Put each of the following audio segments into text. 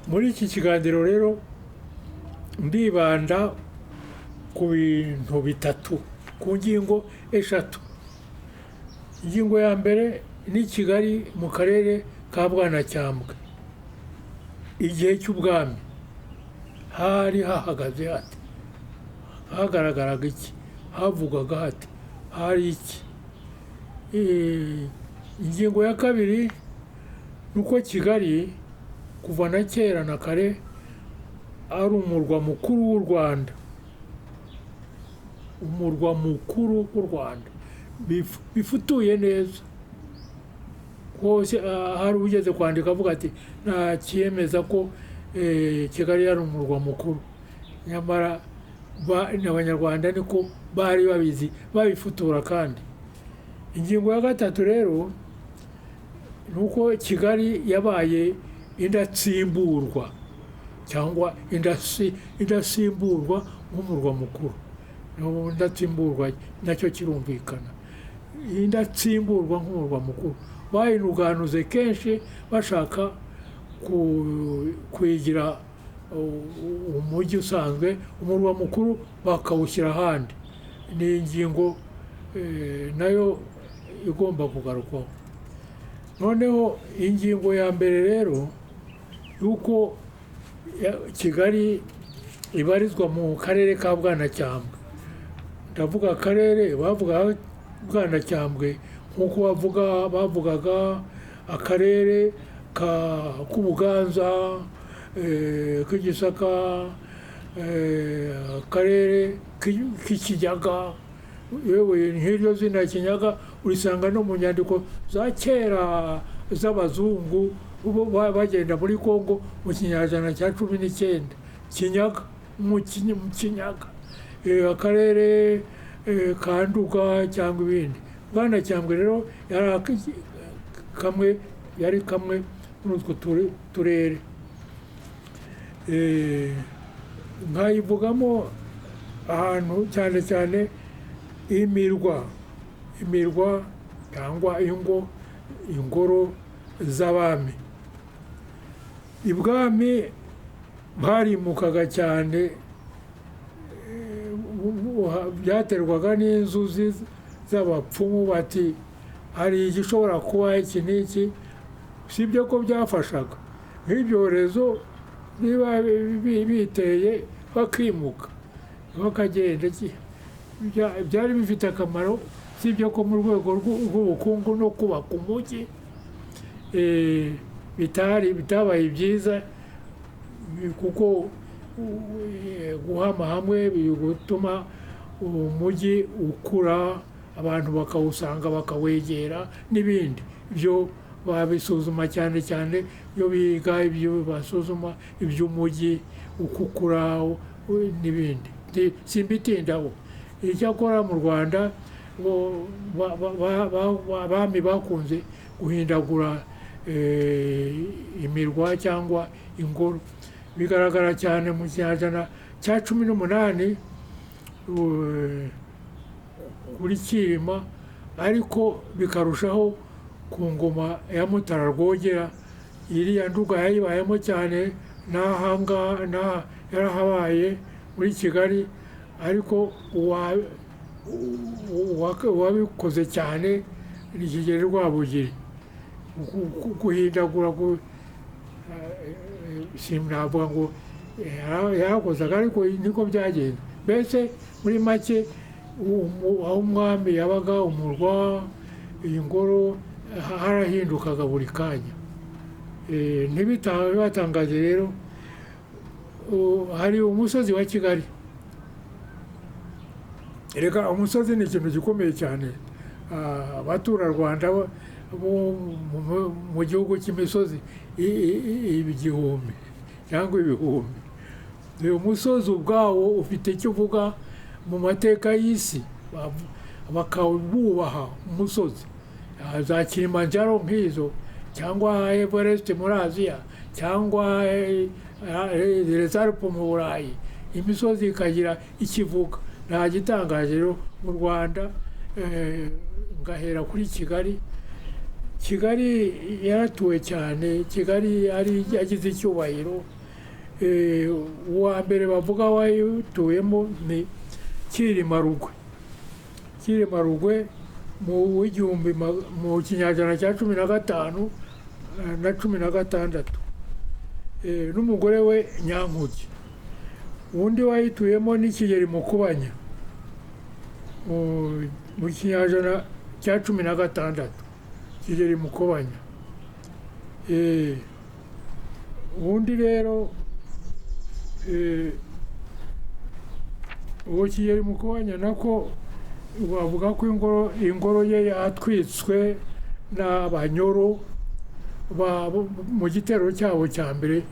Muri iki kiganiro rero ndibanda ku bintu bitatu, ku ngingo eshatu. Ingingo ya mbere ni Kigali mu karere ka Bwanacyambwe. Igihe cy'ubwami hari hahagaze hate? Hagaragaraga iki? Havugwaga hate? Hari iki? Ingingo ya kabiri ni uko Kigali kuva na kera na kare ari umurwa mukuru w'u Rwanda. Umurwa mukuru w'u Rwanda bifutuye neza hose. Hari ugeze kwandika avuga ati nta cyemeza ko Kigali yari umurwa mukuru, nyamara Abanyarwanda niko bari babizi, babifutura. Kandi ingingo ya gatatu rero ni uko Kigali yabaye indatsimburwa cyangwa indasimburwa nk'umurwa mukuru. Indatsimburwa nacyo kirumvikana, indatsimburwa nk'umurwa mukuru bayinuganuze kenshi bashaka kuyigira umujyi usanzwe, umurwa mukuru bakawushyira ahandi. Ni ingingo nayo igomba kugarukwaho. Noneho ingingo ya mbere rero y'uko Kigali ibarizwa mu karere ka Bwanacyambwe. Ndavuga akarere, bavuga Bwanacyambwe nk'uko bavugaga akarere k'Ubuganza, k'Igisaka, akarere k'Ikinyaga. Yewe nk'iryo zina Kinyaga urisanga no mu nyandiko za kera z'abazungu bagenda muri Kongo mu kinyejana cya 19. Kinyaga, mu Kinyaga, akarere ka Nduga cyangwa ibindi. Bwanacyambwe rero yari kamwe muri utwo turere. Nkayivugamo ahantu cyane cyane imirwa cyangwa ingoro z'abami. Ibwami barimukaga cyane, byaterwaga n'inzuzi z'abapfumu bati hari igishobora kuba iki n'iki. Si ibyo ko byafashaga nk'ibyorezo niba biteye bakimuka bakagenda, byari bifite akamaro. Si ibyo ko mu rwego rw'ubukungu no kubaka umujyi bitabaye byiza, kuko guhama hamwe biri gutuma umujyi ukura, abantu bakawusanga bakawegera n'ibindi. Ibyo babisuzuma cyane cyane iyo biga ibyo basuzuma iby'umujyi uko ukura n'ibindi. Simbitindaho. Icyakora mu Rwanda abami bakunze guhindagura imirwa cyangwa ingoro. Bigaragara cyane mu kinyejana cya 18 kuri Cyilima, ariko bikarushaho ku ngoma ya Mutara Rwogera. Iriya Nduga yayibayemo cyane, n'ahangaha yarahabaye muri Kigali, ariko uwabikoze cyane ni Kigeli Rwabugiri. Guhindagura sinavuga ngo yarakozaga, ariko niko byagenze. Mbese muri make aho umwami yabaga, umurwa, ingoro, harahindukaga buri kanya. Ntibibatangaje rero, hari umusozi wa Kigali. Reka umusozi ni ikintu gikomeye cyane. Abaturarwanda bo mu gihugu cy'imisozi igihumbi cyangwa ibihumbi, uyu musozi ubwawo ufite icyo uvuga mu mateka y'isi, bakawubaha umusozi. Za Kilimanjaro nk'izo Cyangwa Everest muri Aziya, cyangwa les Alpes mu Burayi, imisozi ikagira ikivuga. Nta gitangaje rero mu Rwanda, ngahera kuri Kigali. Kigali yaratuwe cyane, Kigali yari yagize icyubahiro. Uwa mbere bavuga wayituyemo ni Cyilima Rugwe. Cyilima Rugwe mu w'igihumbi mu kinyejana cya 15 na 16, n'umugore we Nyankuge. Undi wayituyemo ni Kigeli Mukubanya mu kinyejana cya 16, Kigeli Mukubanya. Ubundi rero uwo Kigeli Mukubanya nako bavuga ko ingoro ye yatwitswe n'Abanyoro mu gitero cyabo cya mbere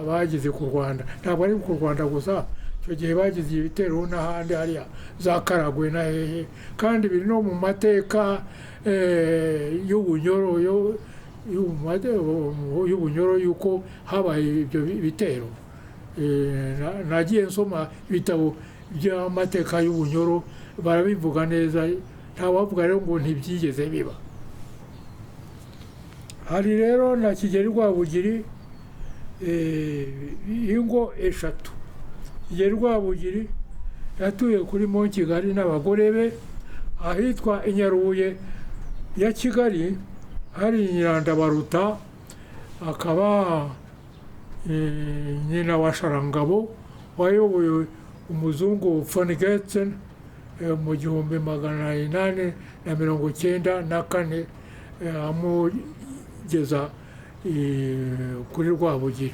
bagize ku Rwanda. Ntabwo ari ku Rwanda gusa, icyo gihe bagize ibitero n'ahandi hariya za Karagwe na hehe, kandi biri no mu mateka y'Ubunyoro y'Ubunyoro yuko habaye ibyo bitero. Nagiye nsoma ibitabo by'amateka y'Ubunyoro, barabivuga neza, ntawavuga rero ngo ntibyigeze biba. Hari rero na Kigeli Rwabugiri, ingo eshatu. Kigeli Rwabugiri yatuye kuri Mont Kigali n'abagore be ahitwa i Nyarubuye ya Kigali. Hari Nyirandabaruta, akaba nyina wa Sharangabo wayoboye umuzungu von Goetzen mu 1894, amugeza kuri Rwabugiri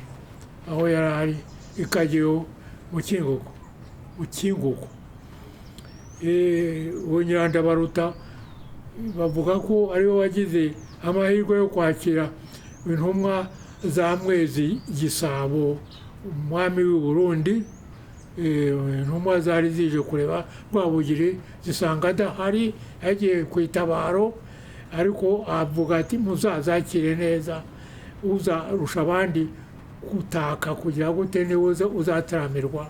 aho yari ari i Kageyo mu Cyingogo, mu Cyingogo. Uwo Nyirandabaruta bavuga ko ariwe wagize amahirwe yo kwakira intumwa za Mwezi Gisabo, umwami w'i Burundi. Intumwa zari zije kureba Rwabugiri zisanga adahari, yagiye ku itabaro, ariko avuga ati muzazakire neza, uzarusha abandi gutaka kugira gute niwe uzataramirwa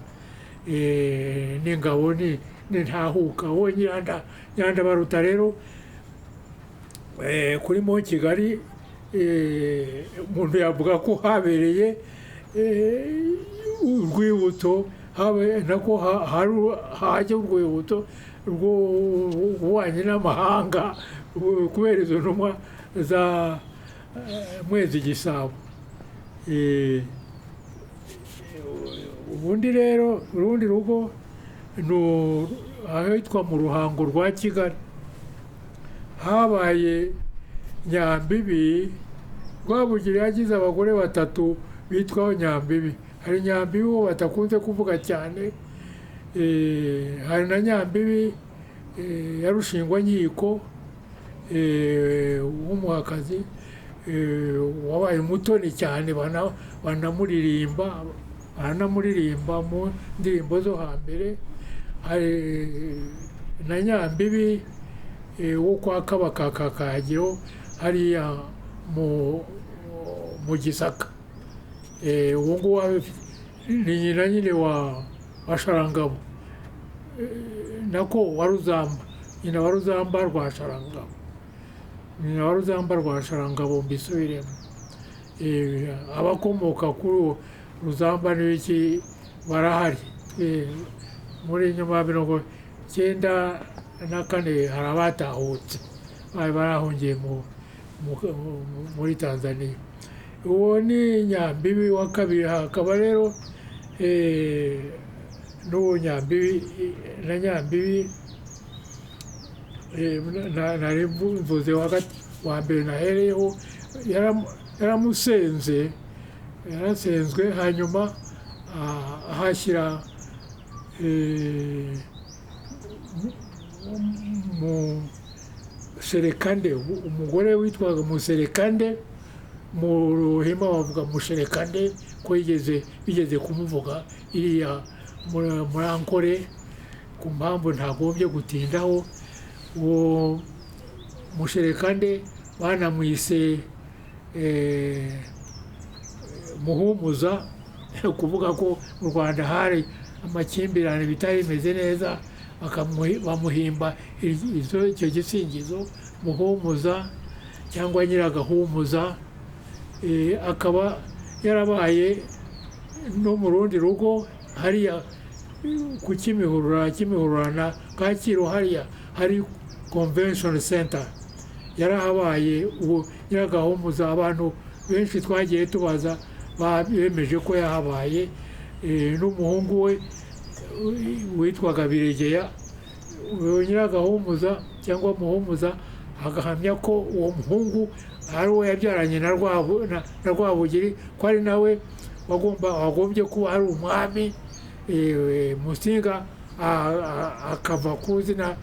n'ingabo nintahuka. Uwo Nyirandabaruta rero kuri Mont Kigali, umuntu yavuga ko habereye urwibutso, nako hajya urwibutso rw'ububanyi n'amahanga kubera izo ntumwa za Mwezi Gisabo. Ubundi rero urundi rugo ni ahitwa mu Ruhango rwa Kigali, habaye Nyambibi. Rwabugiri yagize abagore batatu bitwa Nyambibi. Hari Nyambibi uwo batakunze kuvuga cyane, hari na Nyambibi ya Rushingwankiko w'umuhakazi, wabaye umutoni cyane, banamuririmba mu ndirimbo zo hambere. Hari na Nyambibi wo kwa Kabaka ka Kagiro hariya mu Gisaka. Uwo nguwo ni nyina nyine wa Sharangabo, nako wa Ruzamba, nyina wa Ruzamba rwa Sharangabo, nyina wa Ruzamba rwa Sharangabo mbisubiremo. Abakomoka kuri uwo Ruzamba n'ibiki barahari. Muri nyuma ya 94 hari abatahutse bari barahungiye muri Tanzania. Uwo ni Nyambibi wa kabiri. Hakaba rero n'uwo Nyambibi na Nyambibi nari mvuze wa mbere nahereyeho, yaramusenze, yarasenzwe, hanyuma ahashyira mu Serekande, umugore witwaga Muserekande, mu Ruhima bavuga Musherekande ko bigeze kumuvuga iriya muri Ankore, ku mpamvu ntagombye gutindaho. Uwo Musherekande banamwise Muhumuza, kuvuga ko mu Rwanda hari amakimbirane bitari bimeze neza, bamuhimba icyo gisingizo Muhumuza cyangwa Nyiragahumuza. Akaba yarabaye no mu rundi rugo hariya ku Kimihurura, Kimihurura na Kacyiru, hariya hari Convention Center, yarahabaye. Ubu Nyiragahumuza abantu benshi twagiye tubaza bemeje ko yahabaye, n'umuhungu we witwaga Biregeya. Uwo Nyiragahumuza cyangwa Muhumuza agahamya ko uwo muhungu ari uwo yabyaranye na Rwabugiri, ko ari nawe wagombye kuba ari umwami. Musinga akava ku zina,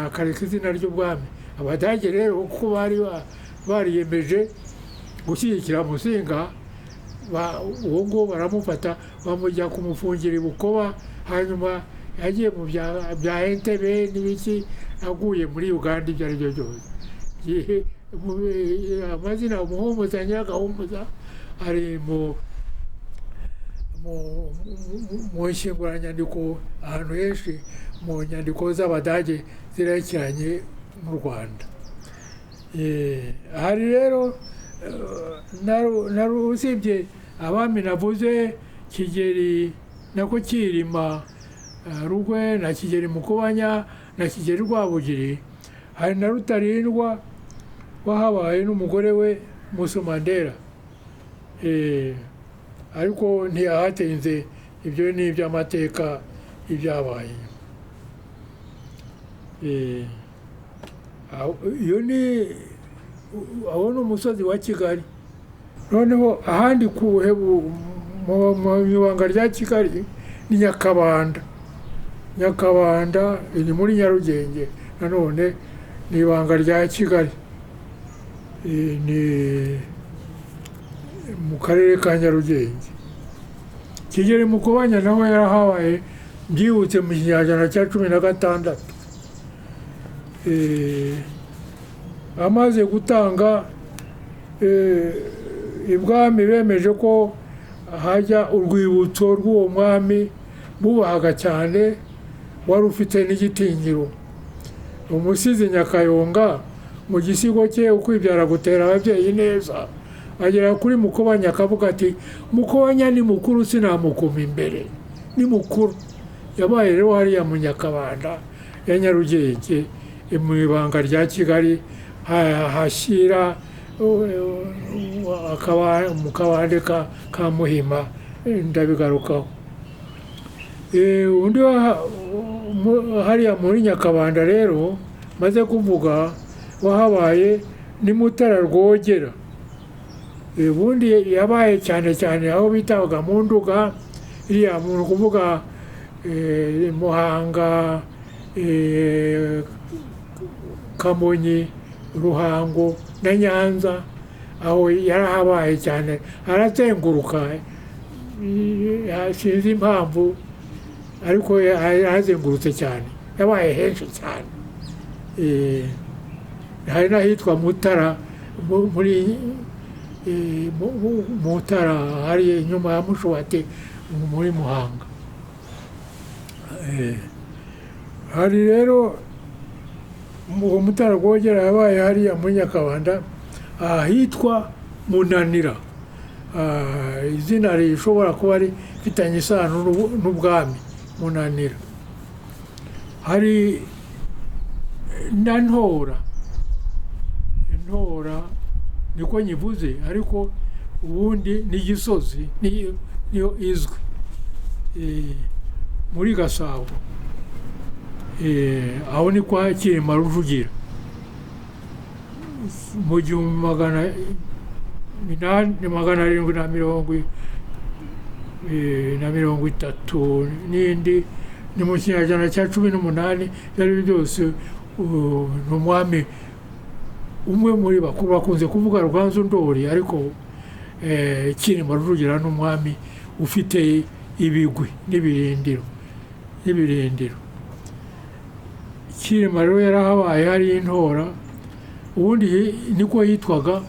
akareka izina ry'ubwami. Abadage rero kuko bari bariyemeje gushyigikira Musinga, uwo nguwo baramufata bamujya kumufungira i Bukoba. Hanyuma yagiye mu bya Entebbe n'ibiki, aguye muri Uganda. Ibyo ari byo byose, amazina Umuhumuza, Nyiragahumuza ari mu nshyinguranyandiko ahantu henshi, mu nyandiko z'Abadage zerekeranye n'u Rwanda. Hari rero usibye abami navuze, Kigeli nako Cyilima Rugwe na Kigeli Mukobanya na Kigeli Rwabugiri, hari na Rutarindwa wahabaye n'umugore we Musomandera, ariko ntiyahatinze. Ibyo ni iby'amateka ibyabaye. Iyo ni aho ni umusozi wa Kigali. Noneho ahandi mu ibanga rya Kigali ni Nyakabanda. Nyakabanda ni muri Nyarugenge, nanone ni ibanga rya Kigali, ni mu karere ka Nyarugenge. Kigeli Mukobanya nawe yarahabaye byihuse mu kinyejana cya 16. Amaze gutanga ibwami, bemeje ko hajya urwibutso rw'uwo mwami bubahaga cyane, wari ufite n'igitinyiro. Umusizi Nyakayonga mu gisigo cye Ukwibyara gutera ababyeyi neza, agera kuri Mukobanya akavuga ati: "Mukobanya ni mukuru, sinamukoma imbere, ni mukuru." Yabaye rero hariya mu Nyakabanda ya Nyarugenge, mu ibanga rya Kigali, hashyira mu kabande ka Muhima, ndabigarukaho. Undi hariya muri Nyakabanda rero maze kuvuga wahabaye ni Mutara Rwogera. Ubundi yabaye cyane cyane aho bitaga mu Nduga, iriya ni ukuvuga Muhanga, Kamonyi, Ruhango na Nyanza. Aho yarahabaye cyane, arazenguruka, sinzi impamvu ariko yarazengurutse cyane, yabaye henshi cyane. Hari n'ahitwa Mutara, muri Mutara hari inyuma ya Mushuwate muri Muhanga. Hari rero uwo Mutara Rwogera yabaye hariya muri Nyakabanda ahitwa Munanira, izina rishobora kuba rifitanye isano n'ubwami, Munanira. Hari na Ntora. Ntora niko nyivuze, ariko ubundi ni Gisozi niyo izwi muri Gasabo. Aho ni kwa Cyilima Rujugira mu 1730 n'indi, ni mu kinyejana cya 18. Ibyo ari byo byose, ni umwami umwe muri bakuru bakunze kuvuga Ruganzu Ndoli, ariko Cyilima Rujugira ni umwami ufite ibigwi n'ibirindiro. Cyilima rero yarahabaye hari Intora, ubundi niko yitwaga.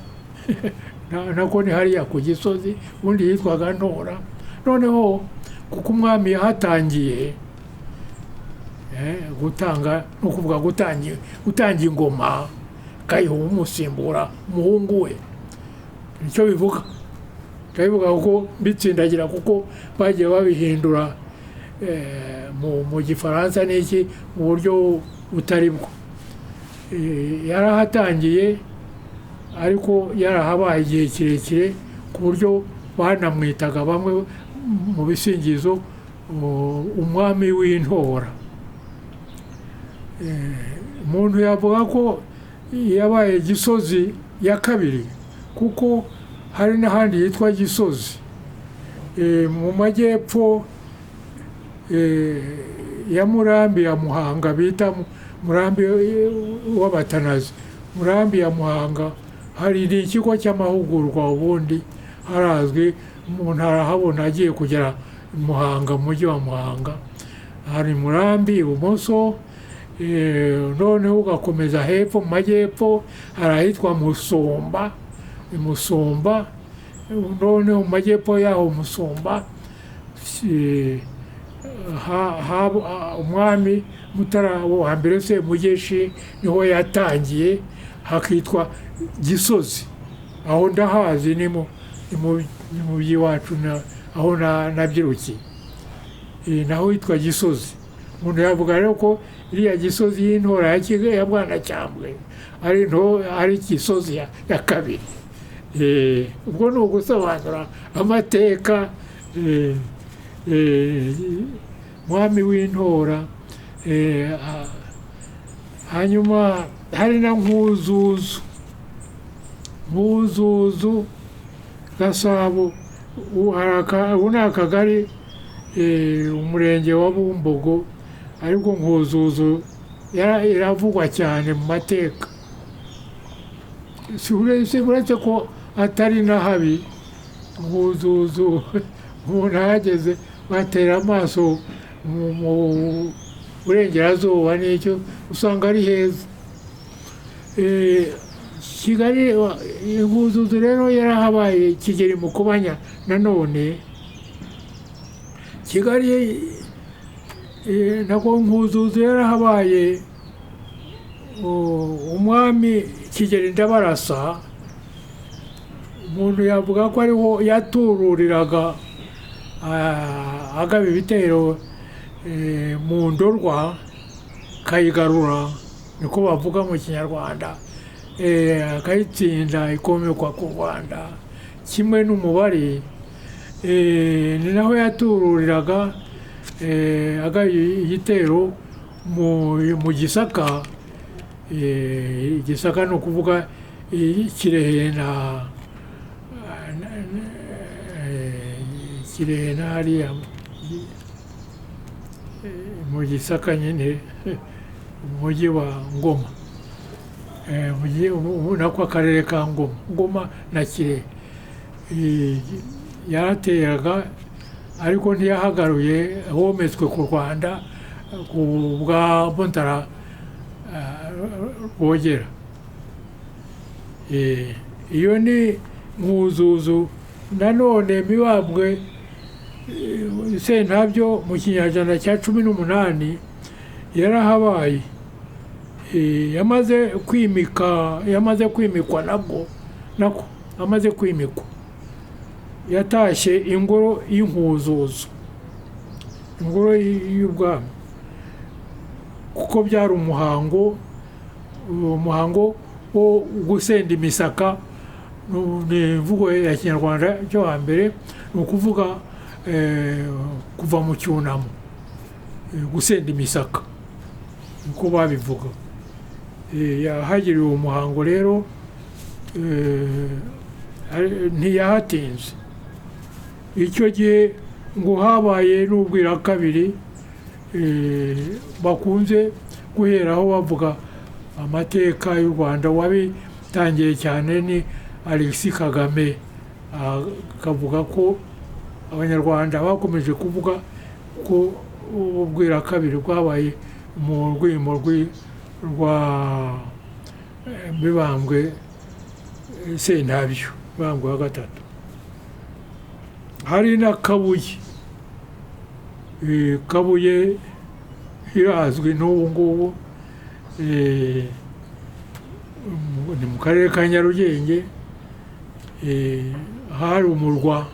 Nako ni hariya ku Gisozi, ubundi yitwaga Ntora. Noneho kuko umwami yahatangiye gutanga, ni ukuvuga gutanga ingoma, akayiha umusimbura umuhungu we, nicyo bivuga. Ndabivuga kuko mbitsindagira, kuko bagiye babihindura mu Gifaransa n'iki mu buryo butari bwo. Yarahatangiye, ariko yarahabaye igihe kirekire, ku buryo banamwitaga bamwe mu bisingizo umwami w'Intora. Umuntu yavuga ko yabaye Gisozi ya kabiri, kuko hari n'ahandi yitwa Gisozi mu majyepfo ya Murambi ya Muhanga, bita Murambi w'Abatanazi. Murambi ya Muhanga hari ni ikigo cy'amahugurwa, ubundi harazwi, umuntu arahabona agiye kugera i Muhanga, mu mujyi wa Muhanga. Hari Murambi ibumoso, noneho ugakomeza hepfo mu majyepfo hari ahitwa Musumba, i Musumba. Noneho mu majyepfo yaho Musumba umwami Mutara wa mbere Semugeshi niho yatangiye, hakitwa Gisozi. Aho ndahazi, ni mu by'iwacu, aho nabyirukiye, naho hitwa Gisozi. Umuntu yavuga rero ko iriya Gisozi y'Intora ya Kigali ya Bwanacyambwe ari Gisozi ya kabiri. Ubwo ni ugusobanura amateka. Mwami w'Intora. Hanyuma hari na Nkuzuzu, Nkuzuzu Gasabo, ubu ni akagari, umurenge wa Bumbogo, ariko Nkuzuzu iravugwa cyane mu mateka. Uretse ko atari na habi, Nkuzuzu umuntu ahageze batera amaso mu burengerazuba n'icyo usanga ari heza. Kigali Nkuzuzu rero yarahabaye Kigeli Mukobanya. Nanone Kigali nako Nkuzuzu yarahabaye umwami Kigeli Ndabarasa. Umuntu yavuga ko ariho yatururiraga agaba ibitero mu Ndorwa, kayigarura, niko bavuga mu Kinyarwanda, akayitsinda ikomekwa ku Rwanda kimwe n'umubare. Ni naho yatururiraga agaba igitero mu Gisaka. Igisaka ni ukuvuga Kirehe na Kirehe na hariya mu Gisaka nyine, umujyi wa Ngoma, nako akarere ka Ngoma, Ngoma na Kirehe. Yarateraga ariko ntiyahagaruye, hometswe ku Rwanda ku bwa Mutara Rwogera. Iyo ni Nkuzuzu. Nanone Mibambwe Sentabyo mu kinyejana cya 18 yarahabaye. Yamaze kwimika, yamaze kwimikwa nabwo, nako amaze kwimikwa yatashye ingoro y'Inkuzuzu, ingoro y'ubwami, kuko byari umuhango wo gusenda imisaka. Ni imvugo ya Kinyarwanda cyo hambere, ni ukuvuga kuva mu cyunamo, gusenda imisaka niko babivuga. Yahagiriwe umuhango rero, ntiyahatinze. Icyo gihe ngo habaye n'ubwira kabiri bakunze guheraho bavuga amateka y'u Rwanda. Wabitangiye cyane ni Alexis Kagame, akavuga ko Abanyarwanda bakomeje kuvuga ko ubwira kabiri bwabaye mu rwimo rwa Mibambwe Sentabyo. Mibambwe wa gatatu. Hari na Kabuye. Kabuye irazwi n'ubu ngubu, ni mu karere ka Nyarugenge. Hari umurwa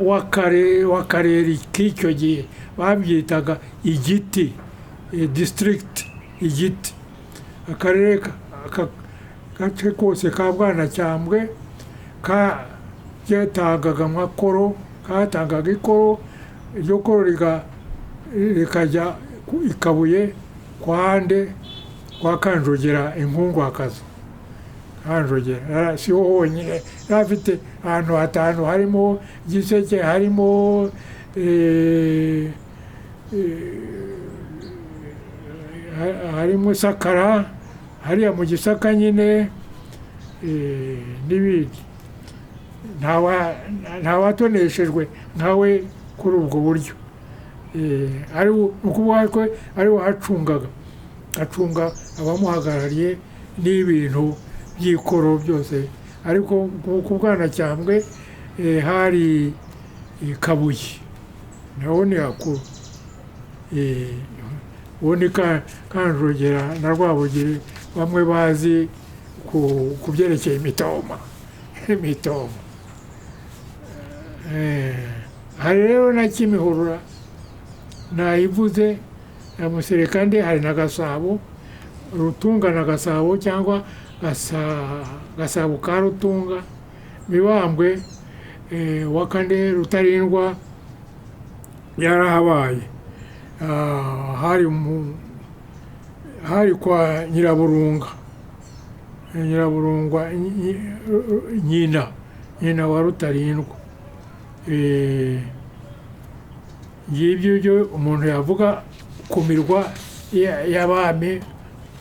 w'akarere k'icyo gihe, babyitaga Igiti, district Igiti. Akarere gace kose ka Bwanacyambwe katangaga amakoro, katangaga ikoro. Iryo koro rikajya i Kabuye kwa nde? Kwa Kanjogera Inkungwakazi. Kanjogera si ho honyine, yari afite ahantu hatanu, harimo Giseke, harimo harimo Sakara hariya mu Gisaka nyine, n'ibindi. Ntawatoneshejwe nkawe kuri ubwo buryo. Ari ukuvuga ko ari we wahacungaga, acunga abamuhagarariye n'ibintu by'ikoro byose. Ariko ku Bwanacyambwe hari Kabuye, naho ni hakuru. Uwo ni Kanjogera na Rwabugiri, bamwe bazi ku byerekeye imitoma. Hari rero na Kimihurura nayivuze na Muserekande, hari na Gasabo Rutunga na Gasabo, cyangwa Gasabo ka Rutunga. Mibambwe wa kane Rutarindwa yarahabaye. Hari kwa Nyiraburunga, Nyiraburungwa nyina wa Rutarindwa. Ngibyo byo umuntu yavuga ku mirwa y'abami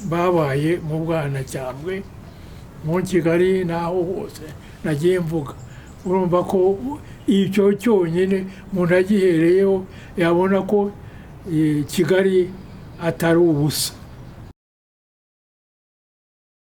babaye mu Bwanacyambwe, mu Kigali n'aho hose nagiye mvuga. Urumva ko icyo cyonyine umuntu agihereyeho yabona ko Kigali atari ubusa.